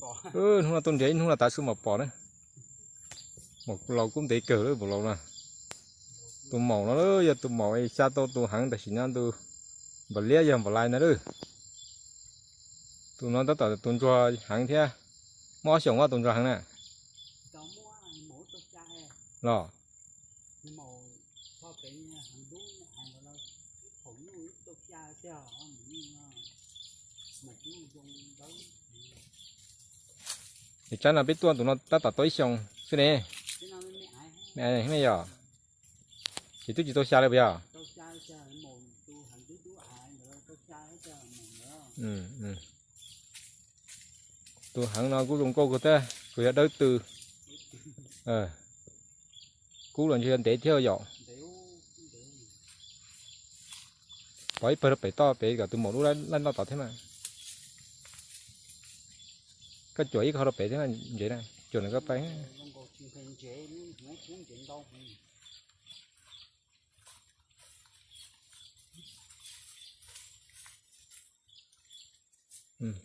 Hnub no tuaj nrhiav ib hnub no tav su mam pom na. Maum laus kub ntev kawg lawm maum laus na. Tus maum no yog tus maum xya tau tus heev tam sim no ntu npam liab yog npam lais ntag lawm. Tus no tab tom tus ntsuag heev thiab. Muaj ob xyoos tus ntsuag heev na. Los Ces tsab no peb tuaj tus no tab tom tau ib xyoos xwb ne. Me yog, ces twb tsis tau xya li puas yog? Tus heev no kuj zoo nkauj kawg thiab, kuj yog dawb tw. Kub los ntshe yog ntev thiab yom. Pov ib pawg rau pem toj pem kom tus maum dub laij noj tod thiab mas. Koj cuam ib qho rau pem thiab ntsev na, cuam ntawm koj pais.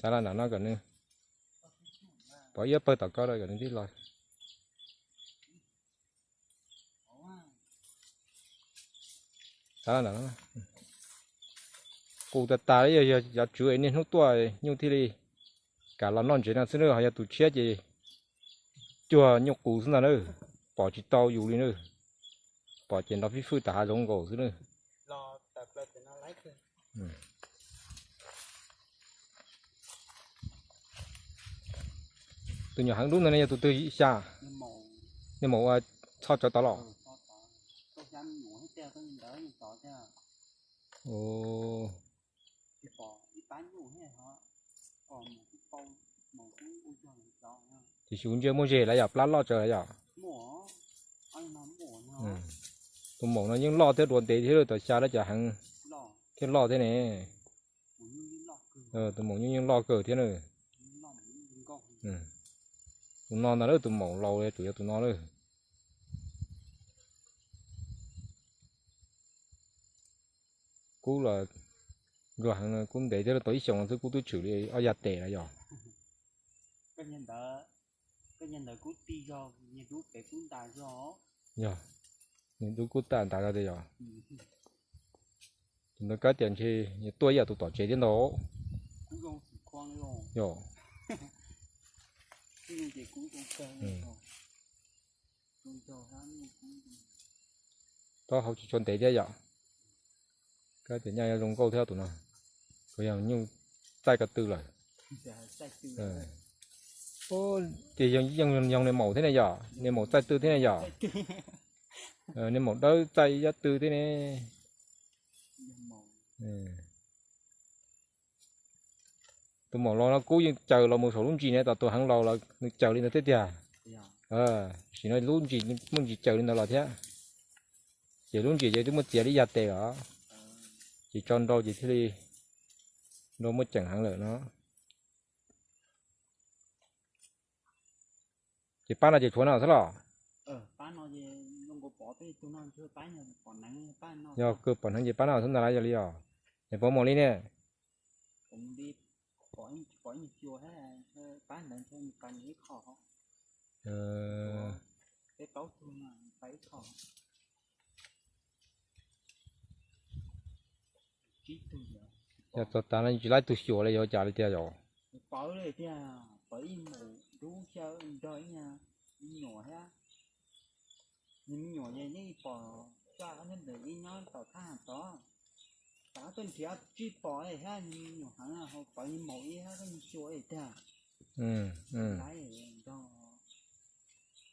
Xav los nram no kom nws, pov ib pawg tom ko rau kom nws tib los. Xav los nram no. Qus tas tas li, yog cov tswv niaj hnub tuaj nyuj thiaj li kam los noj ntsev no xwb na, ho yog tus tshiab ces cuag nyuj qus xwb ntag na, pom tsis tau yus li na. Pom ces nrov fij fwj tas hav zoov nkaus xwb na. Tus nyuam heev dub ntawd ne yog tus twg xya? Niag maum ua txho tsawv tod los? Tiam sis kuv ntsia muaj ze lawm yog plab loj tsawv lawm yog. Tus maum no yeej loj thiab dua ntev thiab lawm, tom xya lawm cas heev thiab loj thiab ne. Tus maum nyuj yeej loj kawg thiab na. Tus no ntag lawm, tus maum laus tsuas yog tus no lawm. Kub los ntsuag heev, kub ntev thiab, tau ib xyoos xwb kub twb tshwm li ob yas tes lawm yog. Yog, nws dub kub tag nrad tiag yog. Tus ntawd kab tias ntshe tuaj ib yam tus tom tsev thiab ntag. Yog. Taub hau tsis tshua ntev thiab yom. Kab tias nyaj zoo nkauj thiab tus no. Kuv yog nyuj txaij ko tw lawm. Ces yeej yog niag maum thiab ne yom, niag maum txaij tw thiab ne yom. Niag maum dawb txaij yab tw thiab ne. Tus maum laus no kub yeej caws los mus saum lub ntsis ne, tos tus heev laus los nws caws li ntawd thiab tiag. Sim no lub ntsis muaj ntsis caws li ntawd los thiab. Ces lub ntsis ces twb muaj txiav li yas tes os. Ces tso nrau ces thiaj li nrau muaj ceem heev lawm no. Ces pab no ces tshuav no xwb los? Yog kawg pom hneev ces pab no xwb ntag las yog li os. Es puas muaj li ne? Yog txog tas no tsis laib tug xyuas li yuav cas li tiag yom?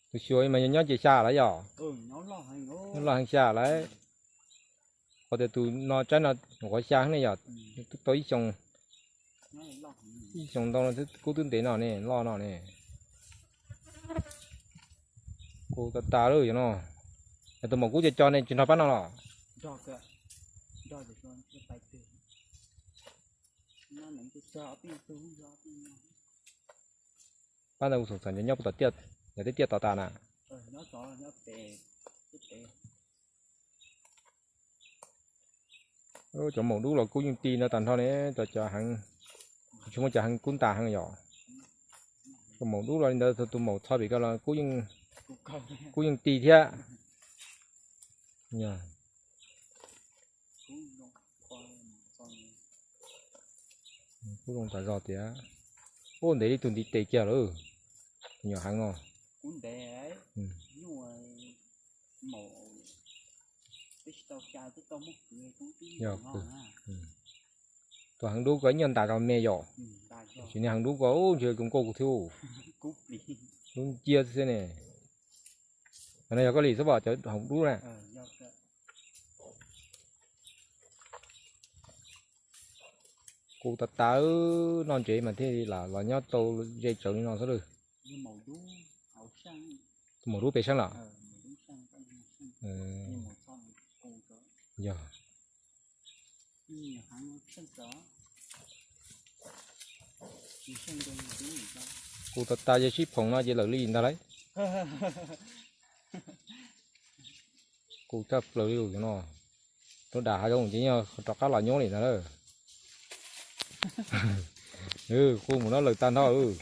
Tus xyuas mas yog nyob ces xya lawm yom? Nyob loj heev xya lawm. Qhov tias tus no tsaib no nyuam qhuav xya ne yom, twb tau ib xyoos, ib xyoos ntau no kub twb ntev no ne, loj no ne. Kub tas tas lawm yom no. Tus maum kub co co ne tsis nrog pab no los? Pab ntawd kuv xav xav nyob puag tom tiaj, yog tej tiaj tom tas na. Cov maum dub los kub yeej ti no tag nrho ne, cov cov heev, tsis muaj cov heev kub ntas heev yom. Tus maum dub los li ntawd, tus maum txho pem ko los kuj yeej ti thiab. Kuj zoo tas zog tias, ua ntev li tus ntiv tes kiag lawm, nyuam heev no. Tus heev dub ko ib nyuag ntas zog me yom. Sim niag heev dub ko ntshe zoo nkauj thiab. Dub ncia xwb ne. Qhov no yog koj li xwb pom cov heev dub na. Kuv tas tas noj ntsev mas thiaj li los nyob tau ze tsawv li no xwb lawm. Tus maum dub pem seej los? Yog. Kuv tas tas ces sib phoom no ces lawm li ntag lauj. Kuv tshaj plaws li no. Lub dam hav zoov ces yog rov qab los nyob li ntag lauj. Kuv mus no lawm tag nrho.